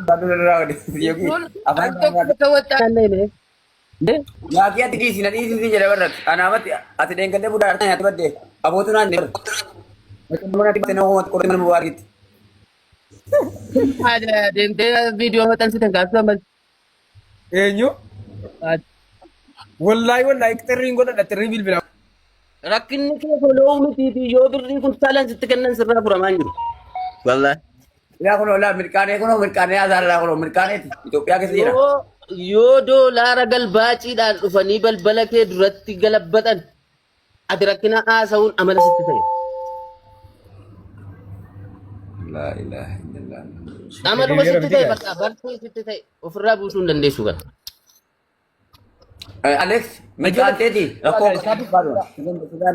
Afaan Al tokko ta'uu illee. Yaaqii ati dhiisi na dhiisi jedha barra. Anaamatti ati dheengadde budaa harka nyaatti badde. Abootu naan jedha. Mana mubaarikitti. Deemtee viidiyoo maxxansite kaasuu ammas. Eenyu? Wallaahi wallaahi, xirriin godhadha, xirrii bilbilaa. Rakkinni kee follow mitiifi yoo birrii kun saalaan sitti kennan sirraa furamaa hin jiru. Wallaahi. Yaa kun olaa mirqaanee, kunoo mirqaanee hasaarraa, kunoo mirqaaneeti. Itoophiyaa keessa jira. Yoo doolaara galbaaciidhaan dhufanii balbala kee duratti galabbatan, ati rakkina haasa'uun amala sitti ta'e. Laa ilaaha illallah. Amaluma sitti ta'e, bakka bartee sitti ta'e, ofirraa buusuu hin dandeessu kana. Alex, mirqaanteeti. Rakkoo barbaadu.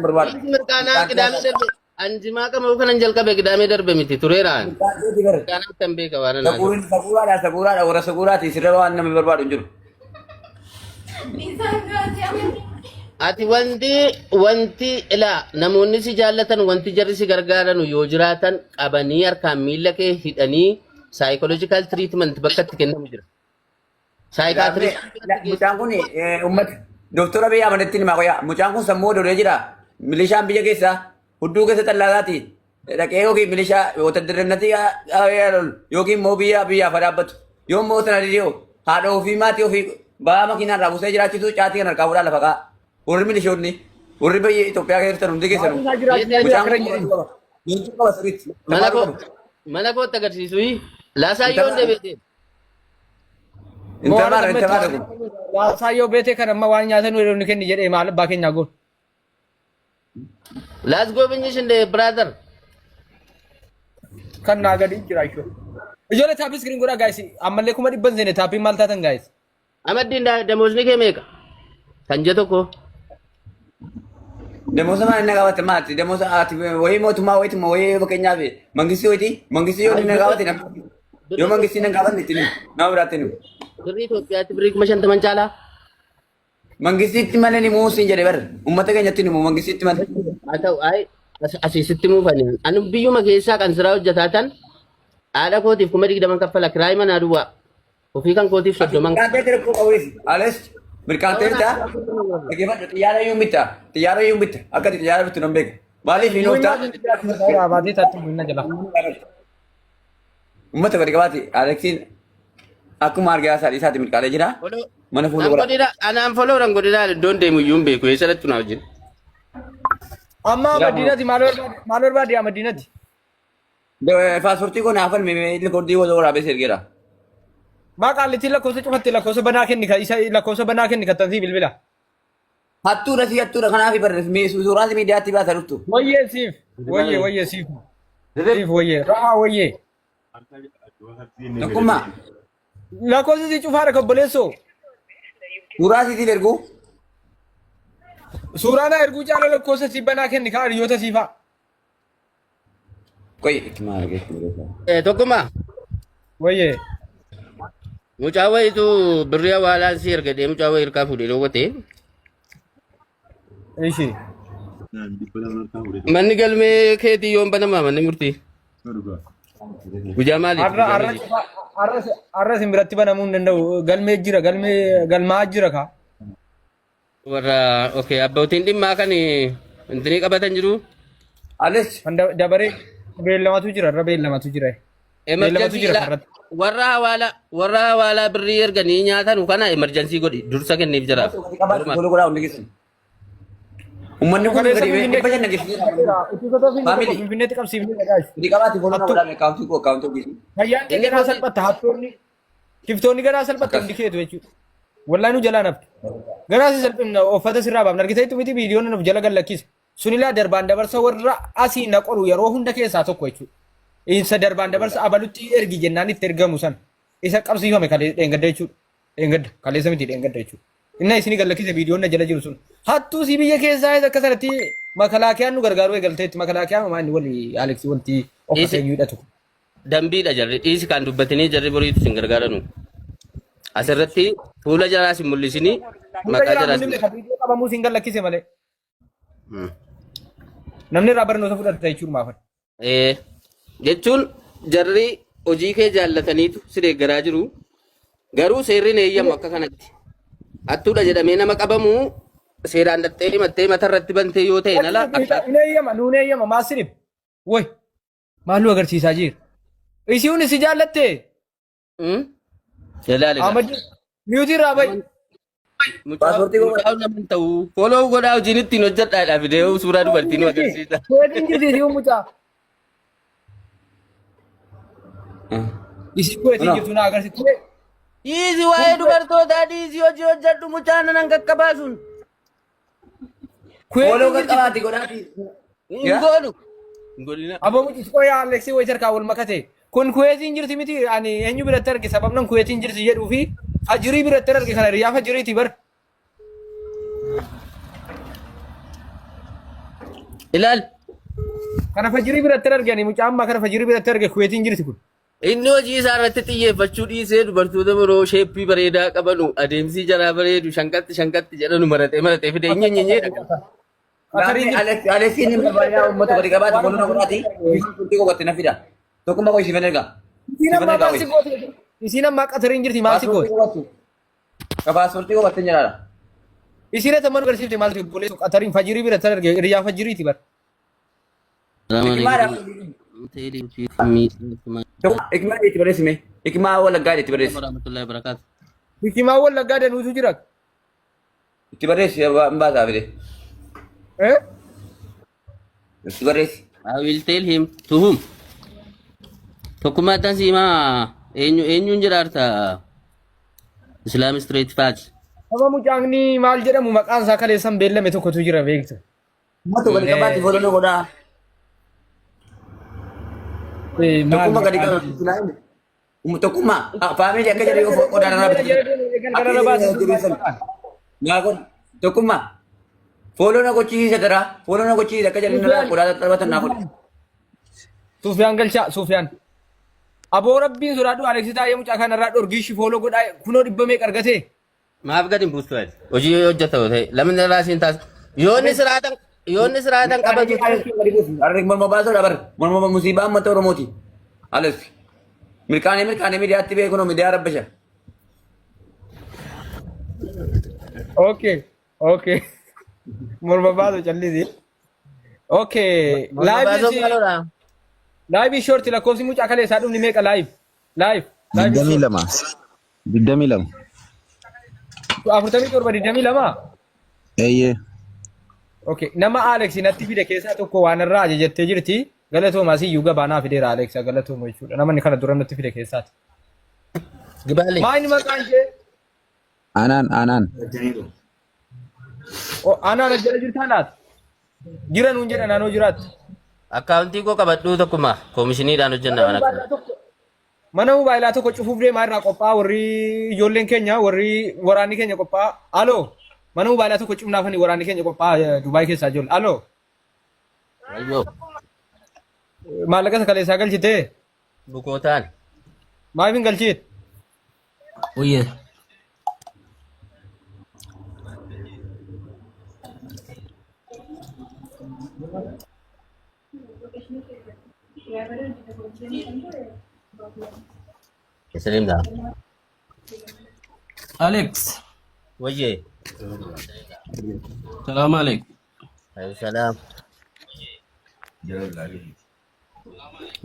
Barbaadu. Mirqaanaa qidaamee darbe anjimaa qabu kanan jalqabe qidaamee darbe miti tureeraan. Mirqaanteeti bara. Mirqaanaa kan beeka waan anaa. Saguuriin saguuraadha, saguuraadha, warra saguuraati, sirra waan namni barbaadu hin jiru. Ati wanti ilaa namoonni si jaallatan, wanti jarri si gargaaranu yoo jiraatan, qabanii harkaan miilla kee hidhanii psychological treatment bakka itti kennamu jira. Psychiatrist. Mucaan kun uummata Dooktora Abiy Ahmeditti himaa qoyaa. Mucaan kun sammuu odolee jira. Milishaan biyya keessaa hudduu keessa xallaalaati. Dhaqee yookiin milishaa wotaaddarannati yookiin immoo biyya biyyaaf haa dhaabbatu. Yoo immoo sana didee haadha ofii, maatii ofii ba'aa makiinaa irraa buusee jiraachisu, caatii kan harkaa fuudhaa lafa kaa'a. Warri milishoonni, warri biyya Itoophiyaa keessa jirtan hundi keessanuu. Mucaan kun qaba. Leencuu qaba sirriitti. Mana kootti agarsiisu laasaayyoon deebi'e. Intamaan intamaan kun. Laasaayyo beetee kan amma waan nyaatan nu inni kenni jedhee maal abbaa keenyaa goon. Laas goobinyish እንደ brother. Kan naa gadi jira jechuudha. Ijoollee, tap screen godhaa guys, ammallee 100,000 seene, taappiin maal taatan guys? Amaddiin, damoosni kee meeqa? Kan je tokko. Damoosa maal inni gaafate maati? Damoosa ati wayii mootummaa wayiiti moo wayii, fakkeenyaaf mangistii wayiiti? Mangistii yoo inni gaafate, yoo mangistii nan gaafanne itti himu, nama biraatti himu. Birrii Itoophiyaatti birrii 50,000 caalaa. Mangistiitti malee ni muusin jedhe bar, uummata keenyatti himu, mangistiitti malee. Haa ta'u, ayi asiisitti muufani. Ani biyyuma keessaa kan siraa hojjetaa tan haadha kootiif 20,000 kaffala, kiraayii manaa duwwaa. Ofii kan kootiif 30. Mirqaantee rakkoo qabuuf ales mirqaantee bitaa, dhaggeeffadhu, xiyyaara iyyuu bitta, xiyyaara iyyuu bitta, akka ati xiyyaara bittu nan beeka. Maaliif hin ooftaa? Baatee taatti mul'ina jala. Uummata gadi qabaati. Aleksiin akkuma argaa isaa dhiisaati mirqaalee jira. Mana fuula Nan godha. godhina, anaan follow nan godhina, iddoon deemu iyyuu hin beeku, eessa dhattu na wajjin. Amma Madiinati maal barbaade, maal barbaade Madiinati? Paaspoortii koo naaf falme, rikoordii waraabee ergeera. Maa qaallittiin lakkoofsa cufatte? Lakkoofsa banaa kenni, ka isa lakkoofsa banaa kenni kattansii bilbila. Hattuudha si, hattuudha, kanaaf barreeffamee suuraa miidiyaatti baasa dhuftu. Wayyee siif, wayyee, wayyee siif, siif wayyee, ra'aa wayyee. Tokkummaa. Lakkoofsi si cufaadha obboleessoo. Suuraa siitiif erguu. Suuraa naa erguu caala lakkoofsa si banaa kenni kaa hiriyoota siifaa. Qoy itti maal argeessu? Tokkummaa. Wayyee. Mucaa wayitu birrii awwaalaan si ergadhee, mucaa wayii hirkaa fuudhee dhoowwate. Ishi. Manni galmee keetii yoom banamaa, manni murtii? Guyyaa maaliiti? Har'a Guyyaa har'a maaliiti? Har'a har'a isin biratti banamuu hin danda'u. Galmee jira, galmee galmaa jira kaa. Warra okay, abbootiin dhimmaa kan intinii qabatan jiru. Alex. Kan dabaree beellamatu jira, irra beellamatu jira. Beellamatu Emergency jira ila karratti. Warra hawaalaa birrii erganii nyaatan kana emergency godhi, dursa kenniif jiraaf. Qabaatu tolu godhaa hundi keessan. Uummanni kun Kaleessa gadi Finfinnee 500 geessiseera. Utuu Family. Finfinneetti qabsiifnee guys. Gadi qabaati follow Hattuu. godhaa, akkaawuntii koo, akkaawuntii ogeessi. Fayyaan kee garaa salphatta, hattoonni shiftoonni garaa salphatta hundi keetu jechuudha. Wallahi nu jalaa naftu. Garaa si salphina, uffata sirraa baafna, argiteetu miti viidiyoon nuuf jala gallakkise. Sunilaa darbaan dabarsa warra asii na qoru yeroo hunda keessaa tokko jechuudha. Isa darbaan dabarsa abalutti ergi jennaan itti ergamu sana. Isa qabsiifame kalee dheengadda jechuudha. Dheengadda kaleessa miti, dheengadda jechuudha. Inni isinii gallakkise viidiyoon na jala jiru sun. Hattuu si biyya keessaa isa akka sanatti makalaakiyaan nu gargaaruu eegalteetti, makalaakiyaan homaa inni walii Aleksii wanti of Dhiisi. hidhatu. Dambiidha jarri, dhiisi kan dubbatanii jarri boriitu isin gargaaranu. Asirratti fuula jaraas hin mul'isinii, Fuula maqaa jalaa jaraas. mul'ifne, kan viidiyoo qabamuu siin gallakkise malee. Namni irraa barnoota fudhata jechuudha maafan. Jechuun jarri hojii kee jaallataniitu si deeggaraa jiru. Garuu seerri hin eeyyamu akka kanatti. Hattuudha jedhamee nama qabamu seeraan dhattee himattee mata irratti bantee yoo ta'e ala akka Hin eeyyama, nuun eeyyama, maal sirib? Woy, maal nu agarsiisaa jira? Isiun si jaallatte? Hmm? Ilaali gaa. Ahmad, miyuutii irraa ba'i. Mucaa Paaspoortii koo mucaa nama hin ta'u. Follow godhaa hojiin ittiin hojjedhaadha fidee suuraa dubartii nu agarsiisa. Kuweetiin jirti isiun mucaa. Isii kuweetiin Kunoo. jirtu na agarsiisa. Dhiisi waa'ee dubartootaa dhiisi hojii hojjedhu mucaa nanan qaqqabaasuun. Fooloo Kuweetiin jirti. qaqqabaati godhaati. Hin Yaa? goonu. Hin godhina. Aboo mucisi qoyaa Aleksii wayii harkaa wal makate. Kun Kuweetiin jirti miti ani eenyu biratti arge sababnan Kuweetiin jirti jedhuu fi Fajirii biratti arge kana hiriyaa Fajiriiti bar. Ilaal. Kana Fajirii biratti arge ani mucaa ammaa kana Fajirii biratti arge Kuweetiin jirti kun. Inni hojii isaa irratti xiyyeeffachuu dhiisee dubartoota biroo sheeppii bareedaa qabanu adeemsii jaraa bareedu shankatti shankatti jedhanu maratee maratee fide hin nyenyenyee dhaqa. Qatarii Gaafni jirti. Alex Alexiin hin barbaadina uummata gadi qabaati follow na godhaati. Paaspoortii koo gatte na fida. Tokkummaa koo isiifan erga. Isiin Siifan ammaa ergaa maal si wayii. goote? Isiin ammaa Qatariin jirti maal si Paaspoortii goote? koo gatte. Ka paaspoortii koo gatte jiraadha. Isiin ata mana agarsiifte maal si obboleessu Qatariin Fajirii biratti arge hiriyaa Fajiriiti bar. Hikimaadha. Hikimaa itti barreessi mee. Hikimaa Wallaggaa itti barreessi. Hikimaa Wallaggaa danuutu jira. Itti barreessi hin baasaa fide. Eh? Itti barreessi. I will tell him to whom. Tokkummaa tan siimaa eenyu eenyuun jiraarta Islam Street Fat. Nama mucaanni maal jedhamu maqaan isaa kaleessan beellame tokkotu jira beektu. Uummata gadi qabaati follow na godhaa. Eh, maal Tokkummaa gadi maqaan qabaati. Tokkummaa faamilii akka jedhee of qodaan irraa bitatu. Akka jedhee Naa kun tokkummaa fooloo na gochisiisa garaa fooloo na gochisiisa akka jedhee irraa qodaa taphatan naa godhe. Sufiyaan galchaa Sufiyaan. Aboo rabbiin sodaadhu Aleksi taa'ee mucaa kanarraa dhorgii fooloo godhaa kunoo dhibba meeqa argatee. Maaf gadi hin buustu ati? Hojii yoo hojjeta yoo ta'e lamni irraa siin taasisu. Yoo inni siraatan yoo inni siraatan qabatu Arri morma baasoo dabar morma musiibaa uummata Oromooti. Alex mirkaanee mirkaanee miidiyaatti beekunoo miidiyaa rabbasha. Okay okay. Morma baasu callisi. Okay. Morma baasoo Live maaloodha? live short lakkoofsi mucaa kaleessaa dhumni meeqa live live live Digdamii short lama. 22. 47 22. Eeyyee. Okay. Nama Alex natti fide keessaa tokko waan irraa ajajattee jirti. Galatooma asiyyuu gabaa naa fideera Alex galatooma jechuudha. Namni kana dura natti fide keessaati. Gibaalee. Maa inni maqaan ishee? Anaan anaan. Oh, anaan as jala jirtaa laata? Jira nuun jedha naannoo jiraatti. Akkaawuntii koo qabadhuu tokkuma koomishiniidhaan hojjenna waan akkana. Mana mobaayilaa tokko cufuuf deemaa irraa qophaa'aa warri ijoolleen keenya warri waraanni keenya qophaa'aa. Aloo mana mobaayilaa tokko cufnaafani waraanni keenya qophaa'aa Dubaay keessaa ijoollee. Aloo Wayyoo. maallaqa isa kaleessaa galchitee Bukootaan. maaliif hin galchiin? Uyyee. Isiniin gaa. Alex, Wayyee. salaam alaikum. Alaykum salaam.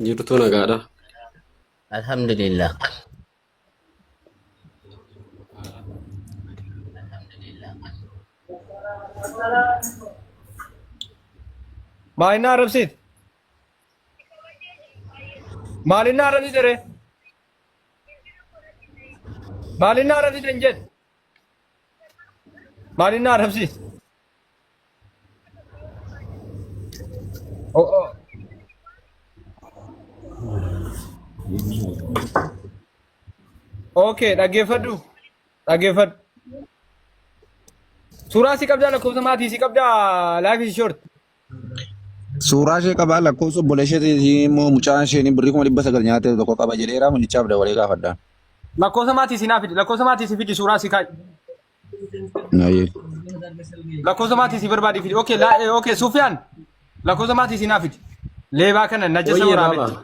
Jirtu nagaadha. Alhamdulillah. Maalinna arrabsiit? Maalinna arrabsiite ree? Maalinna arrabsiite hin jedhu? Maalinna arrabsiite? Oh, oh. Okay, dhaggeeffadhu. Dhaggeeffadhu. Suuraa si qabdaa lakkoofsa maatii si qabdaa life is short. Suuraa ishee qabaa lakkoofsa obboleessa isheetii immoo mucaan isheen birrii 900,000 nyaate tokko qaba jedheera mucichaaf dabalee gaafadha. Lakkoofsa maatii si naa fidi lakkoofsa maatii si fidi suuraa si kaa'i. Ayyee. Lakkoofsa maatii si barbaadi fidi. Okay, okay Sufiyaan lakkoofsa maatii si naa fidi. Leebaa kana najjasa Wayyee waraabetti. baaba.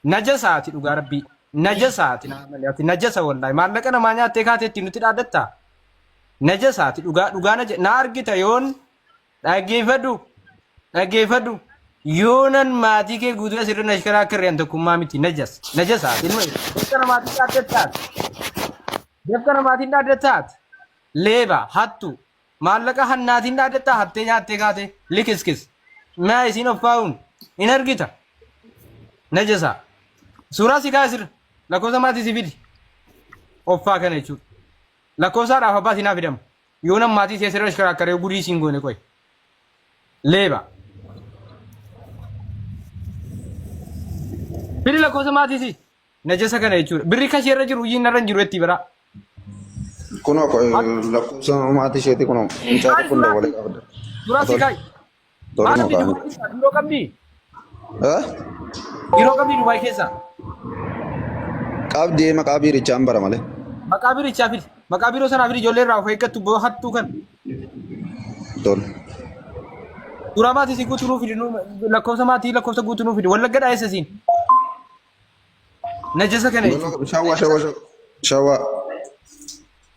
Najasaati dhugaa rabbii. Najasaati naa malee ati najasa wallaahi. Maallaqa namaa nyaattee kaatee ittiin nutti dhaadattaa? Najasaati dhugaa dhugaa na argita yoon dhaggeeffadhu dhaggeeffadhu yoonan maatii kee guutuu asirra na shikaraa akka hir'an tokkummaa miti najas najasaati ilma dafqa namaatiin dhaaddattaati. Dafqa namaatiin dhaaddattaati. Leeba hattu maallaqa hannaatiin dhaaddattaa hattee nyaattee kaatee likiskis maa isiin of kaa'uun hin argita. Najasa. Suuraa si kaasir lakkoofsa maatii si fidi. Offaa kana jechuudha. Lakkoofsaadhaaf abbaa si naa fidamu. Yoo nam maatii si asirra shikaraakkaree gudii siin goone qoy. Leeba. Fidi lakkoofsa maatii si. Najasa kana jechuudha. Birri kashee irra jiru iyyuu narra hin jiru jetti biraa. Kunoo lakkoofsa maatii isheetii kunoo mucaa tokko hin dabalee qabda. Suuraa si kaa'i. Tole Maal moo qabdi kaa'ame? Dubaay keessaa? Biiroo qabdi? Eh? Biiroo qabdi Dubaay keessaa? Qabdi maqaa biirichaan bara malee. Maqaa biirichaa fidi. Maqaa biiroo sanaa fidi ijoollee irraa of eeggattu boo hattuu kan. Tole. Suuraa maatii si guutuu nuu fidi lakkoofsa maatii lakkoofsa guutuu nuu fidi. Wallagga dhaa eessa siin? Najasa kana jechuudha. Shawaa shawaa shawaa.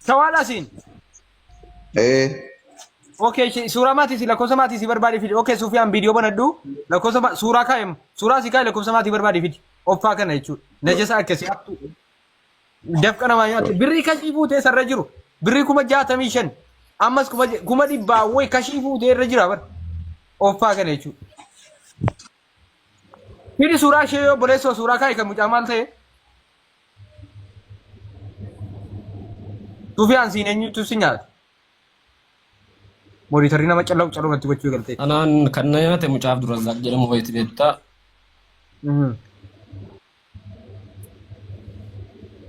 Shawaadhaa siin? Ee. Okay, suuraa maatii si lakkoofsa maatii si barbaadii fidi. Okay, Sufiyaan viidiyoo banadhu. Lakkoofsa suuraa kaa'e suuraa si kaa'e lakkoofsa maatii barbaadii fidi. Offaa kana jechuudha. Najasa akkasii hattuu. Dafqa namaa nyaatu. Birrii kashii fuutee sarra jiru. Birrii 65,000. Ammas 100,000 wayi kashii fuutee irra jira bar. Offaa kana jechuudha. Fidi suuraa ishee yoo obboleessoo suuraa kaa'e kan mucaa maal ta'e? Sufiyaan siin eenyutu si nyaata? Monitorri nama callau callau natti gochuu eegalte. Anaan kan na nyaate mucaa Abdurrazzaaq jedhamu wayiiti beektaa.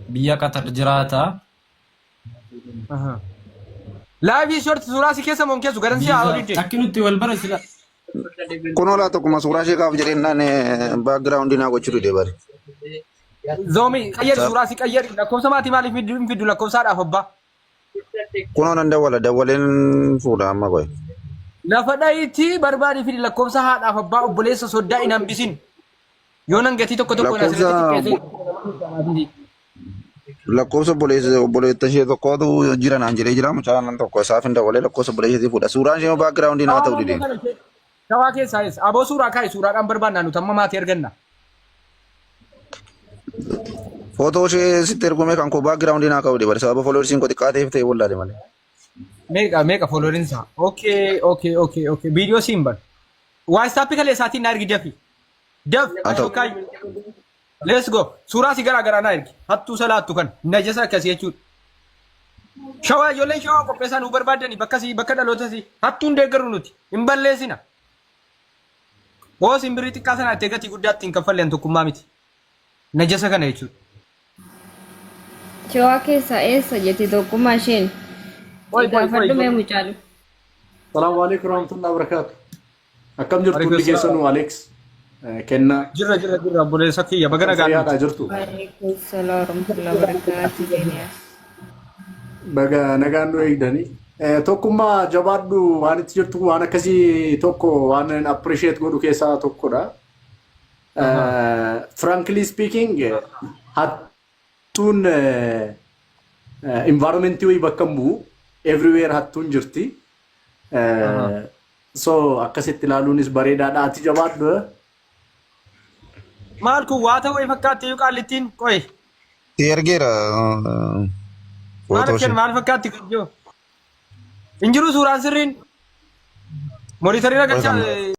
Biyya Qatar jiraata. Laayivii short suuraa si keessa moon keessu garan si haa olidde. Akki nutti wal bara sila. Kunoo laa tokkuma suuraa ishee kaaf jedheen naan background naa gochuu dide bari. Zoomi qayyari suuraa si qayyari lakkoofsa maatii maaliif hin fiddu lakkoofsaadhaaf abbaa. Kunoo nan dawwala dawwaleen fuudha amma qoy. Lafa dhayiitti barbaadii fidi lakkoofsa haadhaaf abbaa obboleessa soddaa hin hambisin. Yoo nan gatii tokko tokkoon asirratti Lakkoofsa xiqqeessee. Lakkoofsa obboleessa obboleetta ishee tokkotu jira naan jedhee jira mucaan tokko isaaf hin dawwalee lakkoofsa obboleessa ishee fuudha. Suuraan ishee background naa ta'u dide. Shawaa keessaa eessa? Aboo suuraa kaa'i suuraadhaan barbaannaa nuti amma maatii arganna. Footoo ishee sitti ergume kan koo background naa ka'u dide bari sababa followersiin koo xiqqaa ta'eef ta'e wallaale malee. Meeqa meeqa followeriin isaa? Okay okay okay okay viidiyoo siin ban. WhatsApp kalee isaatiin na ergi dafi. Daf Haa ta'u. ashokkaay. Let's go. Suuraa si garaa garaa na ergi. Hattuu salaattu kan najasa akkasii jechuudha. Shawaa ijoolleen shawaa qopheessaa nu barbaadani bakka sii bakka dhaloota sii hattuun deeggaru nuti hin balleessina. Hoo simbirii xiqqaa sana itti gatii guddaa ittiin kaffalleen tokkummaa miti. Najasa kana jechuudha. Shawaa keessaa eessa jette tokkummaa isheen? Qoy qoy qoy. Gaafadhu mee mucaalu. Salaamu alaikum warahmatullahi wabarakatuh. Akkam jirtu Alaikum hundi keessanuu Alex kennaa Jirra jirra jirra obboleessa kiyya baga nagaan fayyaadhaa dhufte. jirtu. Waalaikum salaam warahmatullahi wabarakatuh. Zeeniyaas. Baga nagaan nu eegdanii. Tokkummaa jabaadhu waan itti jirtu waan akkasii tokko waan appreciate godhu keessaa tokkodha. Frankly speaking hattuun environmentii wayii bakka hin bu'u everywhere hattuun jirti. So akkasitti ilaaluunis bareedaadha. Ati jabaadhu. Maal kun waa ta'uu fakkaatti iyyuu qaallittiin qoy. Si ergeera Maal footoo akkan ishee. maal fakkaatti kun jiru? Hin jiru suuraan sirriin. Monitarii Qoy galchaa kan biraa.